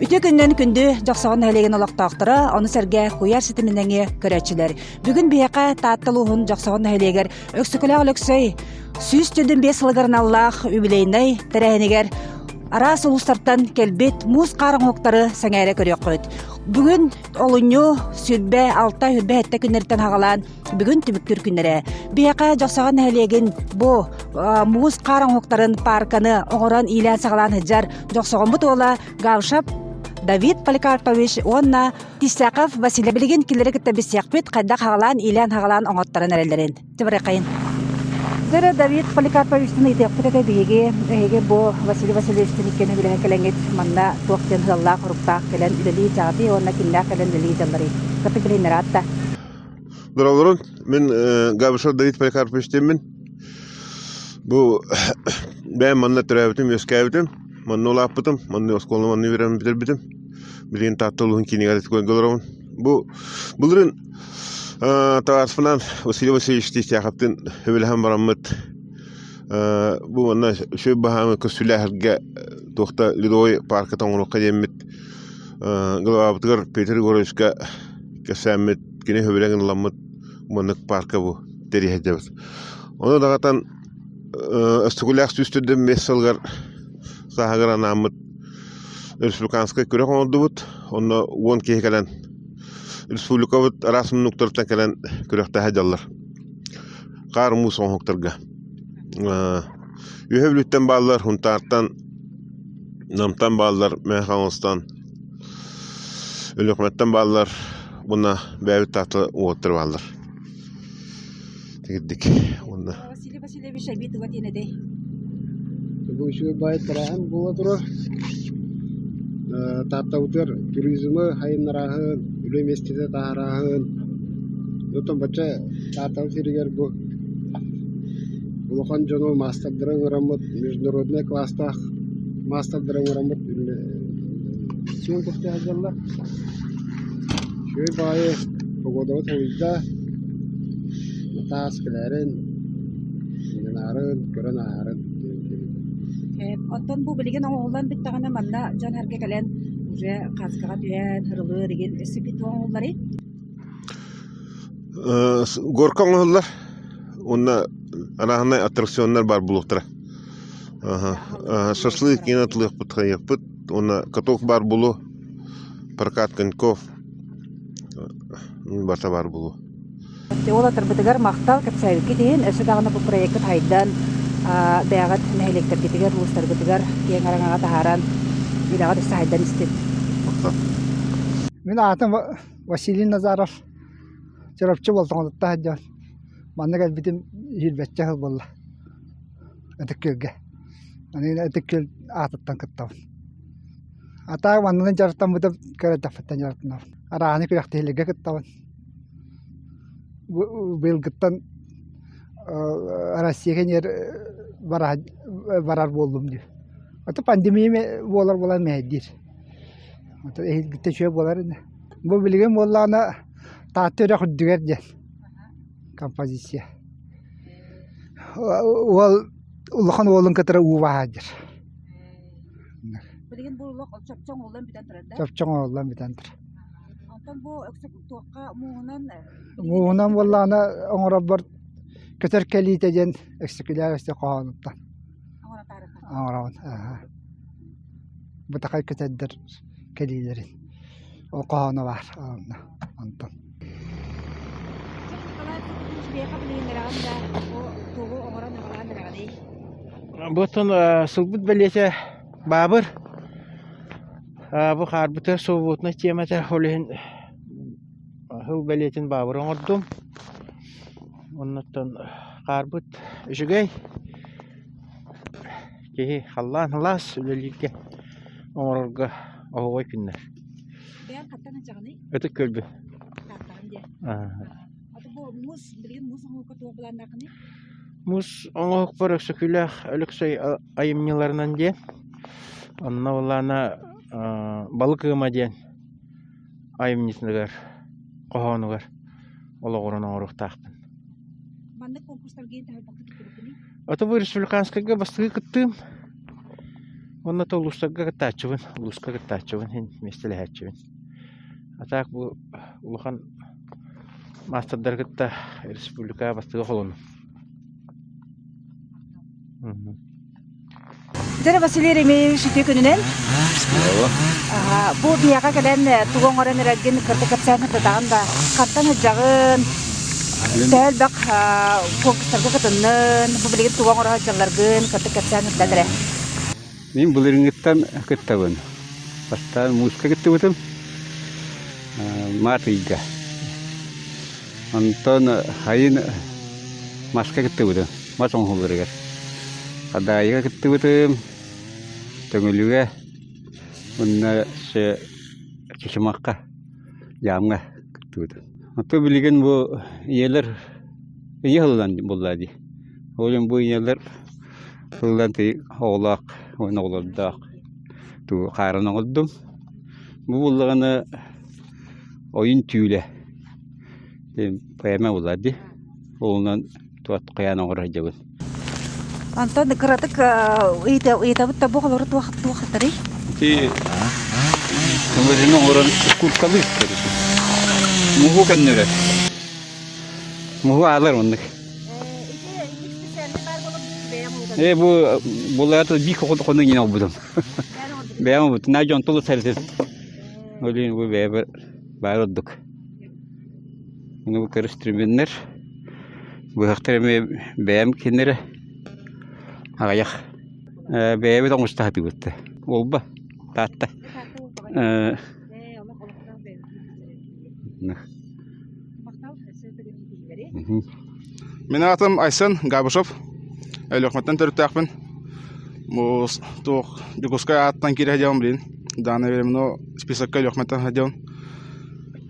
Үтүө күннэн күндү Дьохсоҕон нэһилиэгин олохтоохторо, ону сэргэ куйаар ситиминэҥи көрөөччүлэр. Бүгүн биһиэхэ Таатта улууһун Дьохсоҕон нэһилиэгэр Өксөкүлээх Өлөксөй 145 сылыгар аналлаах юбилейнай тэрээһинигэр араас улуустартан кэлбит муус хаар оҥоһуктары сэҥээрэ көрүөххүт. Бүгүн олунньу 26-27 күннэриттэн хаҕалаан Бүгүн түмүктүүр күннэрэ. Биһиэхэ Дьохсоҕон нэһилиэгин бу муус хаар оҥоһуктарын паарканы оҥорон иилээн-саҕалаан сылдьар Дьохсоҕоммут уола Гавшап Давид Поликарпович уонна Тисяков Василий билигин кинилэри кытта билсиэхпит хайдах хаҕалаан иилээн-хаҕалаан оҥотторон эрэллэрин. Тибарыхайын. Дөрө Давид Поликарповичтан ыйытыахпыт этэ биһиги эһиги бу Василий Васильевичтын иккиэн үлэһэ кэлэҥҥит манна туох диэн сыаллаах-соруктаах кэлэн үлэлии дьаҕатый уонна кимнээх кэлэн үлэлии дьалларый? Кытта билиһиннэрэ атта. Дорооболорун, мин Габышев Давид Поликарпович диэммин. Бу бэйэм манна төрөөбүтүм, үөскээбитим, манна улааппытым, манна оскуоланы манна үөрэнэн бүтэрбитим. Билигин Таатта улууһун киинигэр Итикуонга олоробун. Бу былырыын табаарыспынаан Василий Васильевич Тистяховтыын сөбүлэһэн бараммыт бу манна үчүгэй баһаамы көссүүлээһэргэ туох да ледовой паарката оҥоруохха диэммит главабытыгар Петр Егоровичка кэпсээммит, кини сөбүлэҥ ылламмыт маннык паарка бу тэрийэ сылдьабыт. Ону даҕатан Өстүкүлээх 145 сылыгар сааһыгар анааммыт республиканскай күрэх оҥордубут. Онно 10 киһи кэлэн республикабыт араас муннуктарыттан кэлэн күрэхтэһэ дьаллар. Хаар муус оҥоһуктарга. Үөһэ Бүлүүттэн бааллар, Һунтаартан, Намтан бааллар, Мэҥэ Хаҥаластан, Өлүөхүмэттэн бааллар уонна бэйэбит Таатта уолаттара бааллар. Тигирдик уонна Василий Васильевич эбии туга диэн этэй? Бу үчүгэй баай тэрээһин буола турар. Тааттабытыгар туризмы сайыннарааһын, үлэ миэстэтэ таһаарааһын. Оттон бачча Тааттабыт сиригэр бу улахан дьону маастардары ыҥыраммыт, международнай класстаах маастардары ыҥыраммыт сүөн көстө сылдьаллар. Үчүгэй баҕайы погодабыт сылыйда, таас кэлээрин, сынньанаарын, көрөн ааһарын Оттон бу билигин оҥоһуллан бүттэҕинэ манна дьон-сэргэ кэлэн уже хаскаҕа түһэн, һырылыыр игин өссө туох оҥоһулларый? Горка оҥоһуллар уонна арааһынай аттракционнар баар буолуохтара. Шашлык иҥин атылыахпыт хайыахпыт уонна каток баар буолуо, прокат коньков барыта баар буолуо. Уолаттарбытыгар махтал кэпсээбиккит иһин өссө даҕаны бу проеккыт хайдан бэйэҕит нэһилиэктэргитигэр, улуустаргытыгар киэҥ араҥаҕа таһааран үлэҕит өссө хайдан истин. Махтал. Мин аатым Василий Назаров Чурапчы Болтоҥотуттан сылдьан манна кэлбитим сүүрбэччэ сыл буолла Ытык Күөлгэ. Аны Ытык Күөл аатыттан кыттабын. А так маннынан дьарыктаммытым кыра эрдэхпиттэн дьарыктанабын. Арааһынай күрэхтэһиилэргэ кыттабын. Быйылгыттан Россия кэннигэр барар буоллум дии. Ото пандемия буолар буолан мэһэйдиир. Ото эһиилгиттэн үчүгэй буолар ини. Бу билигин буоллаҕына Таатта үрэх үрдүгэр диэн композиция. Уол улахан уолун кытары уу баһа диир. Билигин бу олох чопчу оҥоһуллан бүтэн турар да? Чопчу оҥоһуллан бүтэн турар. Онтон бу өксө туохха мууһунан Мууһунан буоллаҕына оҥоробор көтөр кэлиитэ диэн өксөкүлээх өссө хоһоонуттан оҥоробун. Бытахай көтөрдөр кэлиилэрин ол хоһооно баар онно онтон. Бу оттон сылбыт бэлиэтэ Баабыр. Бу хаарбыта свободнай темата ол иһин сыл бэлиэтин баабыр оҥордум. Оннуттан хаарбыт үчүгэй. Киһи халлаан сылаас үлэлииргэ оҥорорго оһуобай күннэр. Бэйэҥ хантан сылдьаҕыный? Ытык Күөлбү. Тааттаҕын диэ. Аты бу муус билигин муус оҥоһукка туох былааннааххыный? Муус оҥоһукпар Өксөкүлээх Өлөксөй айымньыларынан диэн. Онно былаана Балык ыама диэн айымньытыгар, хоһоонугар олоҕуран оҥоруохтаахпын. Маннык конкурстарга таһырбакка кыттыбыккыный? Ото бу республиканскайга бастакы кыттыым. Уонна то улуустарга кыттааччыбын, улууска кыттааччыбын, иһин миэстэлэһээччибин. А так бу улахан маастардары кытта республика бастакы холонум. Дьэ, Василий Еремеевич үтүө күнүнэн. Бу биһиэхэ кэлэн тугу оҥорон эрэргин кырдьык кэпсээн сырдатаҕын да, хантан сылдьаҕын, төһө элбэх конкурстарга кытыннын, бу билигин тугу оҥоро сылдьалларгын кырдьык кэпсээн сырдат эрэ. Мин былырыыҥҥыттан кыттабын. Бастаан мууска кыттыбытым, маат ыйга. Онтон сайын маска кыттыбытым, мас оҥоһулларыгар. Хадаайыга кыттыбытым, Төҥүлүгэ уонна Чычымахха, Дьаамҥа кыттыбытым. Оттон билигин бу ийэлэр ийэ сылынан буолла дии. Ол иһин бу ийэлэр сылынан оҕолоох уонна оҕолордоох тугу хаарын оҥордум. Бу буоллаҕына ойун түүлэ диэн поэма буолла дии. Олунан туох хайаан оҥоро сылдьабын. Онтон кыратык ыйытабыт да бу оҕолору туох туохтарый? Ити көмөлөнү оҥорон куркалыы Муһу көннөрөр. Муһу аалар оннук. Э бу булаата биир хонук иҥин олбутум. Бэйэм олбутум. Наа дьон тулу сэрсин. Ол иһин бу бэйэбэр баар ордук. Ону бу көрүстүрүмүннэр быһахтар эмиэ бэйэм кинилэрэ аҕыйах бэйэбит оҥоста сатыыбыт Уолба Таатта Мин аатым Айсен Габышев. Өлүөхүмэттэн төрүттээхпин. Бу туох Дьокуускай ааттан киирэ сылдьабын билигин. Данное временно списокка Өлүөхүмэттэн сылдьабын.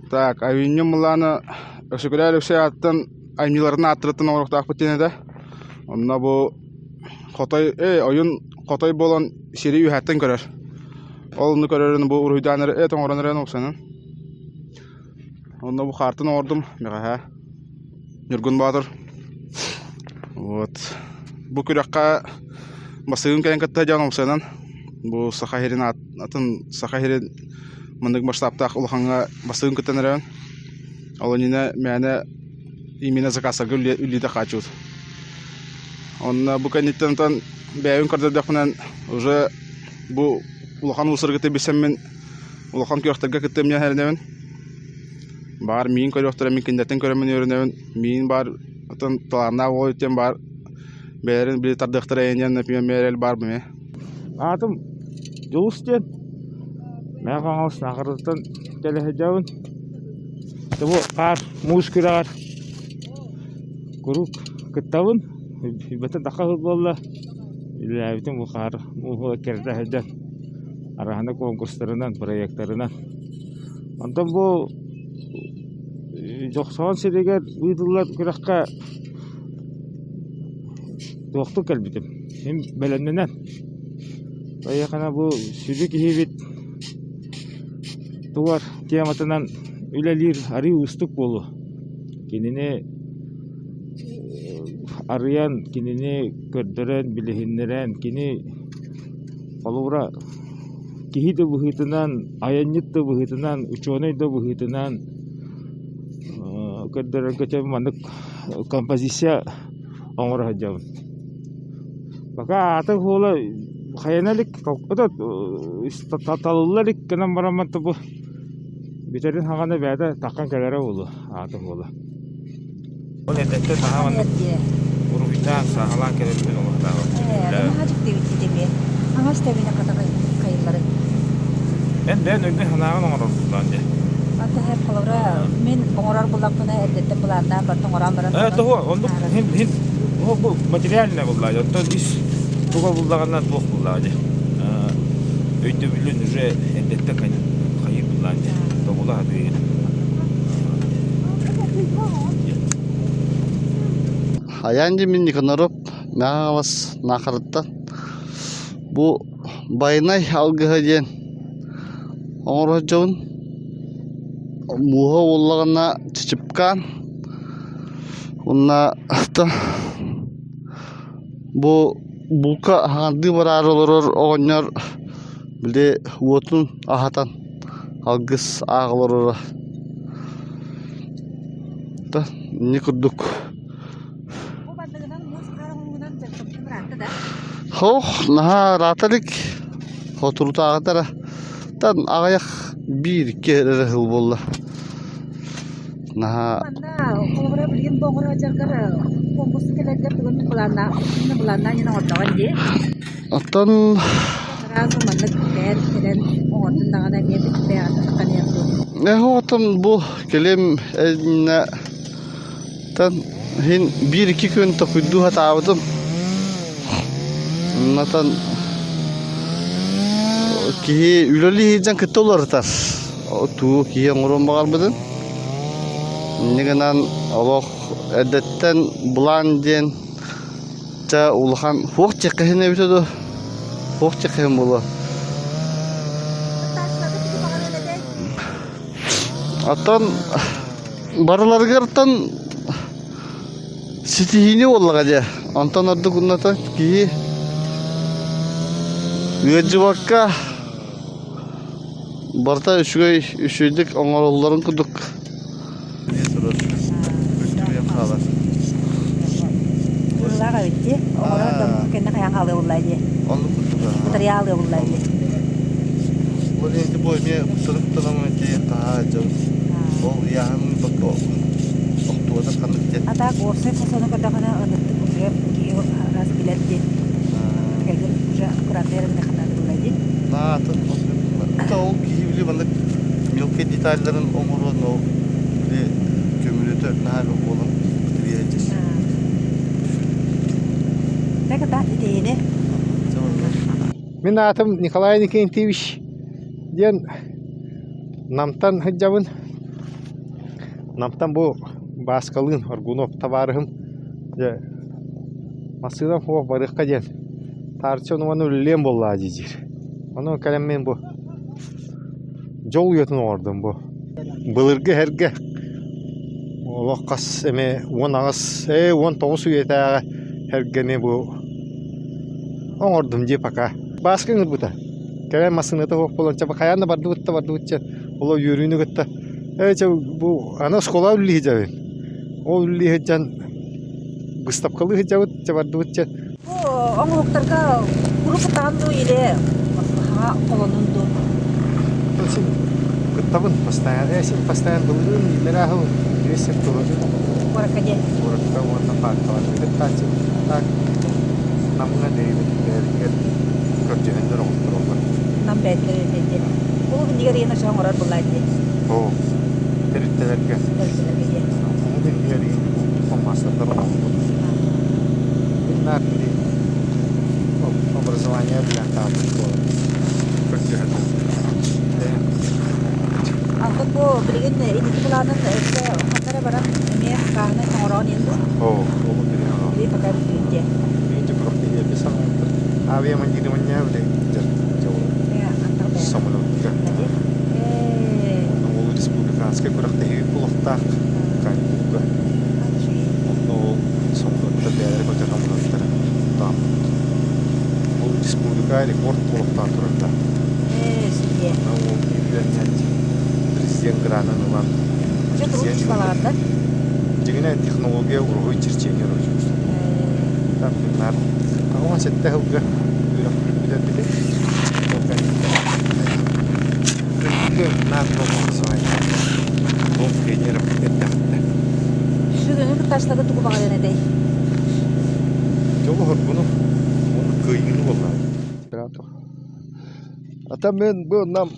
Так, айымньым былаана Өксөкүлээх Өлөксөй ааттан айымньыларын ааттарыттан оҥоруохтаахпыт диэн этэ. Онно бу хотой, э, ойун хотой буолан сири үөһэттэн көрөр. Ол онну көрөрүн бу уруһуйдаан эрэ, эт оҥорон эрэн уопсайынан. Онно бу хаартын оҥордум бэҕэһээ. Ньургун Боотур. Вот. Бу күрэххэ бастыгын кэлэн кытта дьон уопсайынан бу Саха сирин атын Саха сирин маннык масштабтаах улахаҥҥа бастыгын кыттан эрэбин. Ол иннинэ мээнэ именно заказтарга үллиитэ хааччыбыт. Онно бу кэнниттэн онтон бэйэбин көрдөрдөхпүнэн уже бу улахан уусаргыты билсэммин улахан күрэхтэргэ кыттыам диэн эрэнэбин. Баар миин көрүөхтэрэ мин кинилэртэн көрөммүн үөрэнэбин. Миин баар оттон талааннаах уол диэн баар бэйэлэрин били тардыахтара эйэ диэн например эрэл баар бу эмиэ. Аатым Дьулус диэн. Мэҥэ Хаҥалас Наахаратыттан кэлэ сылдьабын. Бу хаар муус күрэҕэр куруук кыттабын. Билбэтэ дахха сыл буолла. Үлэлээбитим бу хаар мууһу кэрдэ сылдьан араһана конкурстарынан, проектарынан. Онтон бу Дьохсоҕон сиригэр ыытыллар күрэххэ туохтук кэлбитим. Мин бэлэмнэнэн. Эйиэхэ бу сүдү киһибит тугар тематынан үлэлиир арыый уустук буолуо. Кинини арыйан, кинини көрдөрөн, билиһиннэрэн, кини холобура киһи да быһыытынан, айанньыт да быһыытынан, учуонай да быһыытынан көрдөрөргө дьэ маннык композиция оҥоро сылдьабын. Пока аата-суола хайана илик, талылла илик гынан бараммын бу бүтэрин саҕана бэйэтэ таххан кэлэрэ буолуо аата-суола. Ол эрдэттэн наһаа маннык уруһуйдаан, сааһылаан кэлэрбин олохтообоппун. Наһаа дьиктибит дии Хаҥас тэбинэ хатаҕай хайылларын. Эн бэйэн өйгүн санааҕын оҥорор буллаан дии. Антаһар холобура мин оҥорор буллахпына эрдэттэн былааннаан барытын оҥорон баран Э, того, оннук хин хин бу материальная буллаа оттон ис туга буллаҕына туох буллаа дии. Өйдөбүлүн уже эрдэттэн хайыр буллаан дии. Тобула хатыыр. Айаан дьимин Никоноров Мэҥэ Наахарыттан бу Байанай алгыһа диэн оҥоро сылдьабын. Мууһа уоллаҕына чычыпкаан уонна бу булка хаҥардыы бараары олорор оҕонньор били уотун аһатан алгыс ааҕа олороро. Инньэ курдук. Һоох наһаа ыраата илик соторутааҕыта эрэ тан аҕыйах биир-икки эрэ сыл буолла. Наһаа Холобура билигин бу оҕоро дьаргар конкурска кэлэргэр тугун былааннаан иһин оҥордоҕун дии. Оттон Сразу маннык бэйэн кэлэн оҥордун даҕаны эмиэ бэйэҕиттэн саханыах дуу. Оттон бу кэлим иннэ тан иһин биир-икки күн токуйдуу сатаабытым. Оннотон киһи үлэлии сылдьан кытта уларытар. Тугу киһи оҥоруон баҕарбытын. Инньэ гынан олох эрдэттэн былаан диэн чэ улахан туох диэххэ эбитэ дуо? Туох диэххэ буолуо? Оттон барыларыгартан ситиһиини буоллаҕа дии. Онтон ордук уната киһи ыалдьыбакка Барыта үчүгэй, үчүгэйдик оҥороллорун курдук. Кыыллаах эбит дии. Оҕолор да кэннэ хайаан хаалыа буллаа дии. Оннук курдук. Матырыйаал буллаа дии. Ол ити бу эмиэ куттанып-куттанам ити таһаа дьон. Ол ыйааһын бакка охтубата ханнык диэн. А так уопсай фасону көрдөххүнэ ыныктык уже киһи раз билэр диэн. Кэлгин уже аккуратно эрэ ханна Наатын ол киһи били маннык мелкий детальларын оҥоруон ол били көмүлүөтэ наһаа элбэх буолан бытырыйа Так это идеяны. Мин аатым Николай Никентьевич диэн Намтан сылдьабын. Намтан бу Бааскалыын Аргунов табаарыһым дьэ массыынам суох барыахха диэн таарычча ону-маны үлэлиэм буоллаҕа дии-диир. Ону кэлэн мин бу дьол уйатын оҥордум бу. Былыргы эһэргэ олох хас эмэ 18 19 үйэтээҕи эргэни бу оҥордум дии пока. Бааска ыҥырбыта. Кэлэн массыыната суох буолан чэ хайаан да бардыбыт да бардыбыт чэ ол үөрүүнү кытта ээ чэ бу аны оскуолаҕа үлэлии сылдьабын. Ол үлэлии сылдьан быыстапкалыы сылдьабыт чэ бардыбыт чэ Бу оҥоһуктарга куру кытаан дуу или хаҕа холонун дуу? Син кыттабын постоянно. Син постоянно былырыын иллэрээ сыл үс сир туруордум. Куоракка диэн. Куоракка уонна пааркаларга кыттааччы. Так Намҥа бэйэбитигэр көрдьөһөннөр оҥоттороллор. Нам бэйэтигэр диэн. Ол иннигэр иэн ача оҥорор буллаа диэн. Оо, тэрилтэлэргэ. Тэрилтэлэргэ диэн. Омук иннигэр маастардар оҥорбут. Мин били образование билэн хаалбыт буолан көрдьөһөн. Антон бу билигин инники былаанын өссө ханна эрэ баран эмиэ хааһынай оҥороон иһин дуо? Оо, ол билигин Били пока бүтүн Биинчи күрэхтэһиигэ санаабыттар. Авиамондирование били самолетка. Ол республиканскай күрэхтэһии кулахтаах каникулга. Онно ол самолеттар бэйэлэрэ көтөр самолеттара тааммыт. Ол республика рекорд олохтоон турарда. Ол үөрэнээччи президент гранын ылан Дьиҥинэ технология уруһуй черчение Наар 87 сылга үөрэх бүтэрбитим. Ол кэнниттэн наар образование Дом пионеров эрдэхтэн. Бүгүҥҥү кыттааччыларга тугу баҕарыан этэй? Дьолу хоргуну уонна кыайыыны буоллаҕа. Ата мин бу Нам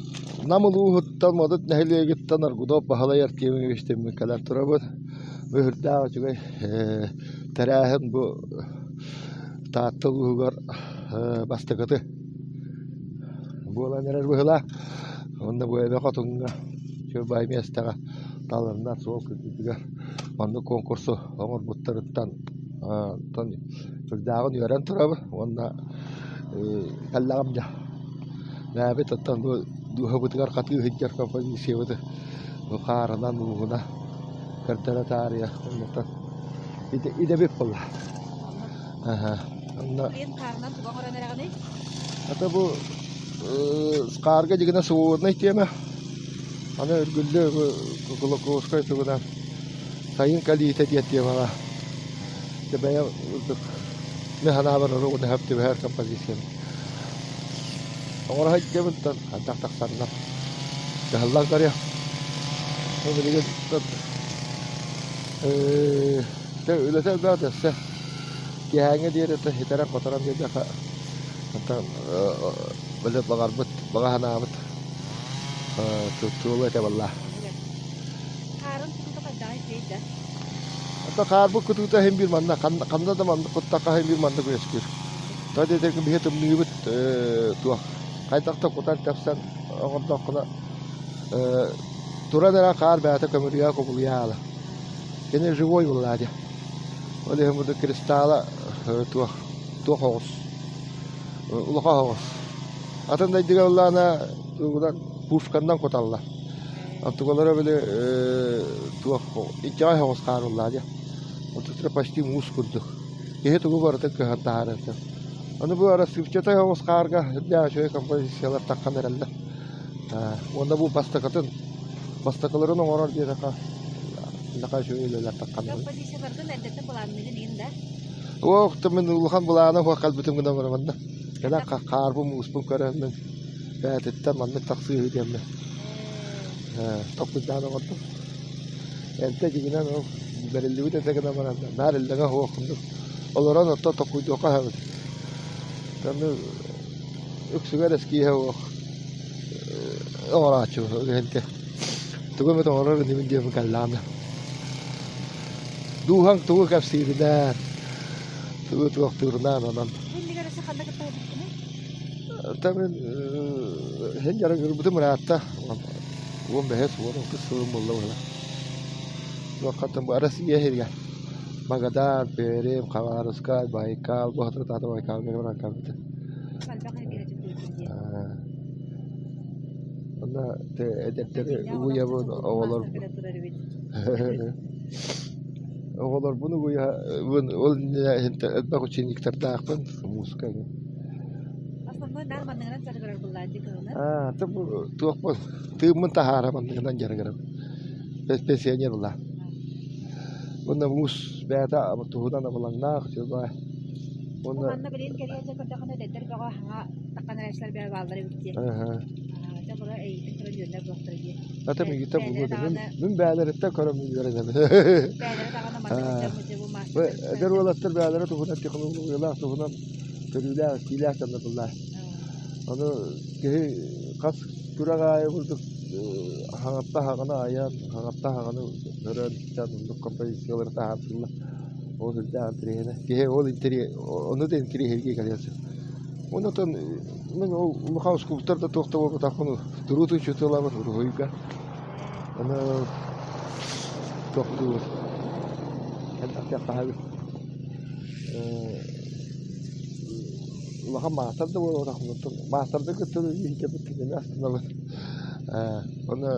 Нам улууһуттан Модут нэһилиэгиттэн Аргунов Баһылай Артемьевичтыын кэлэн турабыт. Бу сүрдээх үчүгэй тэрээһин бу Таатта улууһугар бастакыты буолан эрэр быһыылаах. Уонна бу Эбэ Хотуҥҥа үчүгэй миэстэҕэ таланнар суол кытыытыгар маннык конкурсу оҥорбуттарыттан сүрдээҕин үөрэн турабын уонна кэллэҕим дьэ Бэйэбит оттон бу дууһабытыгар хатыы сылдьар композициябыты бу хаарынан, уугунан көрдөрө таарыйа оннуктан идэбит буолла. Онно Билигин хаарынан тугу оҥорон эрэҕиний? Ата бу хаарга дьигинэ свободнай тиэмэ. Аны үргүллү бу Кулаковскай тугунан сайын кэлиитэ диэн темаҕа дьэ бэйэм курдук мин санаабар оруобуна сөп түбэһэр композициям. Оҥоро сылдьабын хайдах тахсарынан кыһаллан көрүө. Бу билигин үлэтэ элбэх да өссө киэһээҥҥэ диэри ситэрэн-хоторон биэрдэххэ онтон били баҕарбыт баҕа санаабыт туолуо этэ буолла. Хаарын кутуута хайдаҕый үчүгэй да? Оттон хаарбыт кутуута иһин биир манна ханна да маннык куттахха иһин биир маннык үөскүүр. Тоҕо диэтэргин биһи тымныыбыт туох хайдах да кутан тэпсэн оҥордоххуна туран эрэ хаар бэйэтэ көмүрүйэ кубулуйа хаалар. Кини живой буоллаа дии. Ол иһин бу кристалла туох туох оҕус улахан оҕус. Атын дойдуга ыллаана тугунан пушканнан куталлар. Онтукалара били туох иччэҕэй оҕус хаарыллаа дии. Онтуктара почти муус курдук. Киһи тугу барытын кыһан таһаарар. Аны бу рассыпчатай оҕус хаарга үрдээх үчүгэй композициялар таххан эрэллэр. Уонна бу бастакытын бастакыларын оҥорор диэтэххэ наха үчүгэй үлэлэр таххан Композицияларгын эрдэттэн былаанныгын иһин да? Ох, мин улахан былаана суох кэлбитим гынан бараманна. Кэлэн хаарбын мууспун көрөммүн бэйэтиттэн маннык тахсыыһы диэммин толкуйдаан оҥордум. Эрдэ дьиҥинэн ол бэриллибит этэ гынан баран наар иллэҥэ суох курдук олорон оттон толкуйдуохха сөп. Аны үксүгэр эскииһэ суох оҥорооччу үлэһитэ тугу эмит оҥорор инибин диэбин кэллэҕим да. Дууһаҥ тугу кэпсииринэн, тугу туохтуурунан онон. Иннигэр өссө ханна кытта сылдьыбыккыный? Оттон мин иһин дьарыгырбытым ыраатта. 15 16 сылым буолла быһыылаах. Туоххаттан бу Россия иһигэр Магадан, Пермь, Хабаровскай, Байкал, бу соторутааҕыта Байкалга баран кэлбитим. Элбэх эргиирэ дьүккүйбүт дии. Онно эдэрдэри угуйабын, оҕолор оҕолорбун угуйабын, ол иннинэ элбэх учениктардаахпын, музыка Основной наар манныгынан дьарыгырар буоллаҕа дии кыһыны. Аа, туохпун, тыыммын таһаара манныгынан дьарыгырабын. Пенсионер буоллаҕым. Уонна муус бэйэтэ туһунан абылаҥнаах дьылҕа. Уонна манна билигин кэлиэ дьэ көрдөххүнэ эдэрдэр бөҕө хаҥа таххан эрээччилэр бэйэ бааллар эбит дии. Дьэ бары эйигин көрөн үөрэнэр буолуохтара дии. Ата мигита булуо мин мин бээлэриттэн көрөн үөрэнэбин. Бээлэрэ даҕаны маннык дьэ бу маастар. Эдэр уолаттар бээлэрэ туһунан технологиялаах туһунан көрүүлээх, истиилээх дьоннор буллаа. Ону киһи хас күрэх аайы курдук хаҥатта хаҕаны айан, хаҥатта хаҕаны көрөн, оннук композициялары таһаарсыллар. Ол сүрдээх интэриэһинэ. Киһи ол ону да интэриэһиргии кэлиэн сөп. Онтон мин ол улахан скульптор да туох да буолбатахпын туруутун учууталабын уруһуйга. Аны туохтуур элбэхтиэх улахан маастар да буолбатахпын оттон маастарды кытта үлэлииргэ кинини астынабын уонна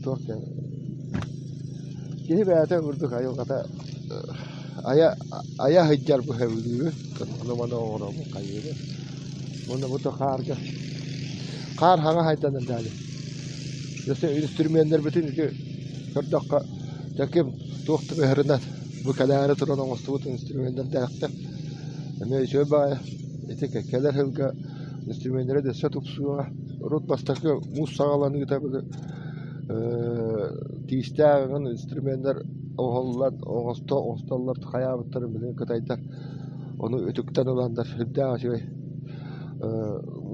туох диэн киһи бэйэтэ курдук айылҕата айа айа сылдьар быһа ону маны оҥоробун хайыыбын уонна бу да хаарга хаар хаҥа хайдан эрдэҕэ өссө инструменнэрбитин ити көрдөххө таким туох да быһарынан бу кэлээри туран оҥостубут инструменнэрдээхтэр эмиэ үчүгэй баҕайы ити кэлэр сылга инструменнэрэ өссө тупсуоҕа урут бастакы муус саҕаланыыта били тиистээх эҥин инструменнар оҥоһуллан оҥосто оҥостоллор хайаабыттарын билигин кытайдар ону үтүктэн ыланнар сүрдээх үчүгэй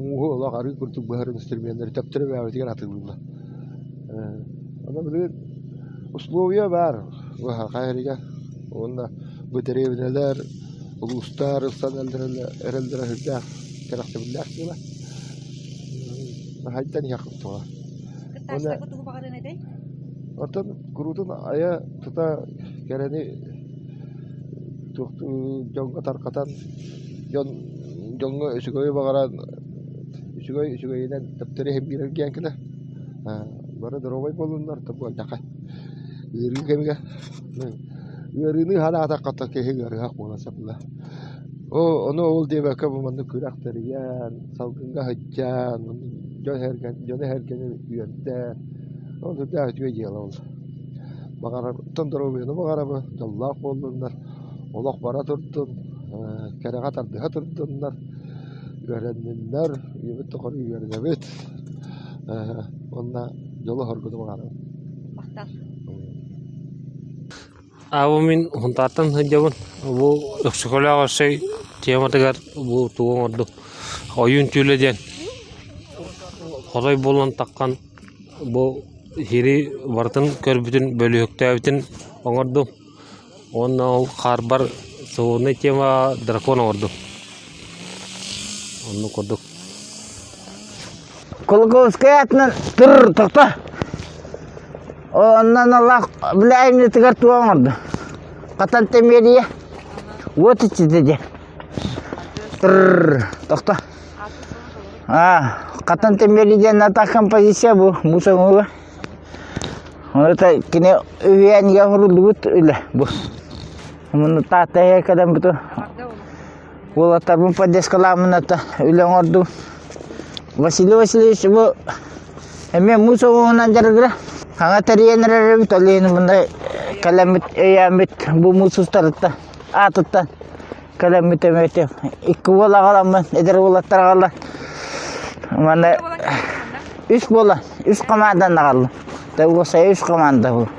мууһу олох арыы курдук быһар инструменнары төптөрү бэйэбитигэр атыылыыллар Онон билигин условия баар хайарыгар уонна бу дэриэбинэлэр, улуустар ылсан эрэллэрэ сүрдээх кэрэхсэбиллээх дьыала. Хайдан иһиэххит туһа. Кыттааччыларга тугу баҕарыан этэй? Оттон куруутун айа тута кэрэни дьоҥҥо тарҕатан, дьон дьоҥҥо үчүгэйи баҕаран, үчүгэй үчүгэйинэн төптөрү иһин биэрэргиэн кэлэр. Бары доруобай буоллуннар, буоллаха ыарыы кэмигэр ыарыыны ханаатахха киһи ыарыһах буола сатыыр. Оо, ону ол диэбэккэ бу маннык күрэх тэрийэн, салгыҥҥа сылдьан, дьон сэргэни дьону сэргэни үөрдэн, ол сүрдээх үчүгэй дьыала ол. Баҕарабыттан доруобуйаны баҕарабын, дьоллоох буоллуннар, олох бара турдун, кэрэҕэ тардыһа турдуннар, үөрэнниннэр, үйэбит тухары үөрэнэбит уонна дьолу-соргуну баҕарабын. Махтал. Аабы мин Һунтаартан сылдьабын. Бу Өксөкөлөөх Өссөй тематыгар бу тугу оҥордум. Ойуун түүлэ диэн хотой буолан таххан бу сири барытын көрбүтүн, бөлүһүктээбитин оҥордум. Уонна ол хаарбар свободнай тема дракон оҥордум. Оннук курдук. Кулаковскай аатынан тур тохто. Оннан Аллах били айымньытыгар туох оҥорду? Хатан тэмиэрийэ уот иччитэ диэн. Тур тохто. А, хатан тэмиэрийэ диэн ата композиция бу муус оҥоһуга. Ону кини үһүйээнигэр оҥоруллубут үлэ бу. Муну Таатта кэлэн буту Уолаттарбын поддержкалааммын ата үлэ оҥордум. Василий Васильевич бу эмиэ муус оҕуһунан дьарыгыра. Хаҥа тэрийэн эрэр эбит, ол иһин мында кэлэммит өйөөммүт бу муус устарыттан аатыттан кэлэммит эмиэ икки уол аҕаламмын, эдэр уолаттар аҕалан манна үс буолан, үс команданан аҕаллым. Уопсайа үс команда бу.